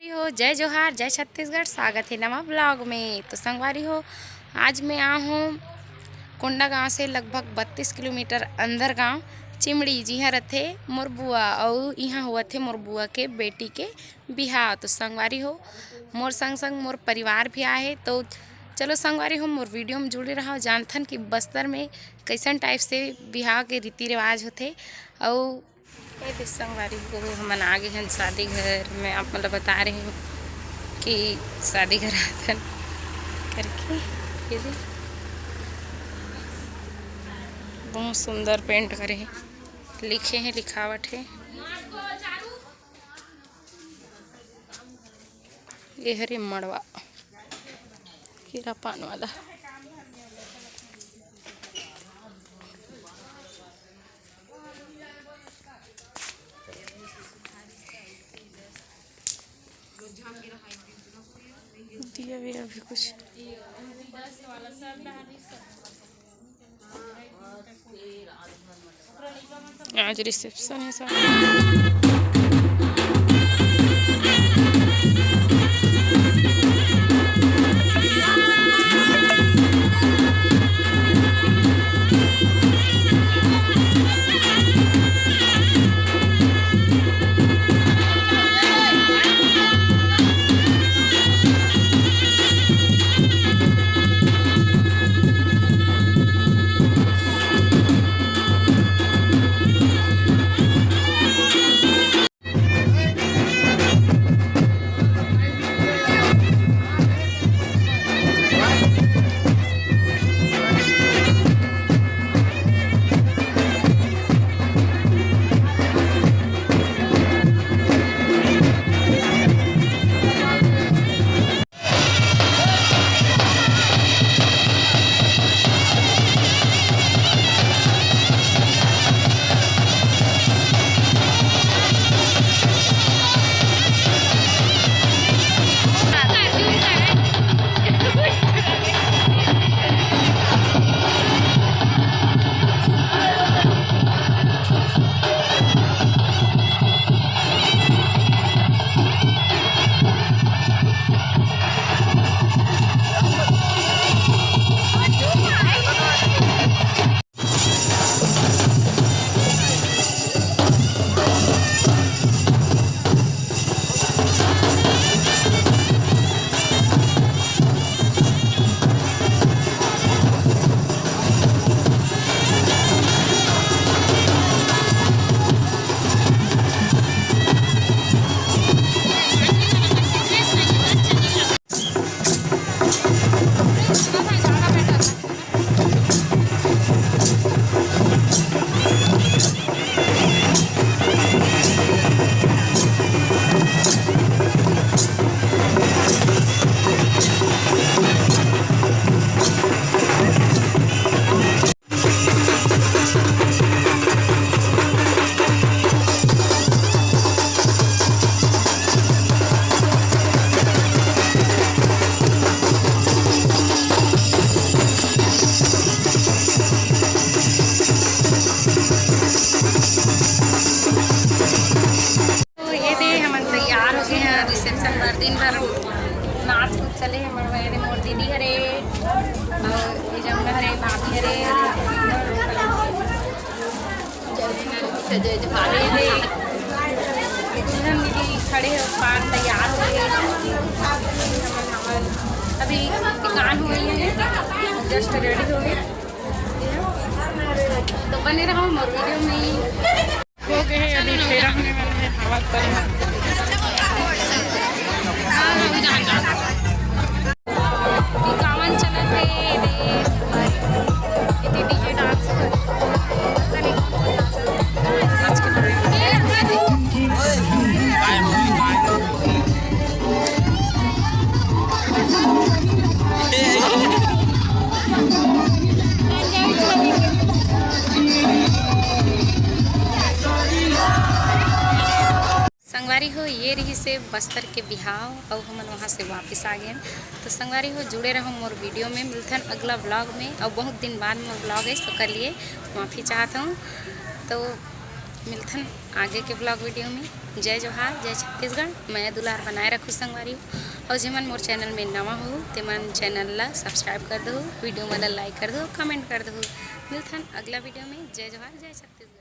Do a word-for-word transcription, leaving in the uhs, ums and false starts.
हो, जय जोहार, जय छत्तीसगढ़। स्वागत हे नवा vlog में। तो संगवारी हो, आज मैं आ हूँ कोंडागांव से लगभग बत्तीस किलोमीटर अंदर गांव चिमड़ी, जिहां रथे मोर बुआ, अउ इहां होवत हे मोर बुआ के बेटी के बिहाव। तो संगवारी हो, मोर संग संग मोर परिवार भी आए हे। तो चलो संगवारी हो, मोर video में जुड़े रहो, जानथन कि बस्तर में कैसन type से बिहाव के रीति रिवाज होथे। अउ ए दे संगवारी हो, हमन आ गे हन शादी घर। मैं आप मन ल बता रहे हूँ कि शादी घर आथन करके। ये दे, बहुत सुंदर paint करे हे, लिखे हे, लिखावट हे। ये हरे मड़वा, कीरा पान वाला। दिया भी अभी कुछ। आज reception हे साहब। तो ये दे हमन तैयार हो गए हैं reception बर। दिन भर नाच कूद चले हे। मोर, ये दे मोर दीदी हरे, और ये जमुना हरे, भाभी हरे, ये दे दुल्हन दीदी खड़े हे, पान तैयार हो गए। अभी दुकान हो गई है, just ready हो गए। तो बने रहो मोर video में। हो गए हैं, अभी फेरा होने वाला है, हवा पर। गावन चलत हे, ये दे, ये दे DJ dance कर। संगवारी हो, ये रहिसे बस्तर के बिहाव, अउ हमन वहाँ से वापिस आ गेन। तो संगवारी हो, जुड़े रहो मोर video में, मिलथन अगला vlog में। अउ बहुत दिन बाद मोर vlog है, सो कर लिए माफ़ी चाहत हूँ। तो मिलथन आगे के vlog video में। जय जोहार, जय छत्तीसगढ़। मया दुलार बनाए रखू संगवारी हो। अउ जेमन मोर channel में नवा हो, तेमन channel ला subscribe कर दो, video मन ला like कर दो, comment कर दो। मिलथन अगला video में। जय जोहार, जय छत्तीसगढ़।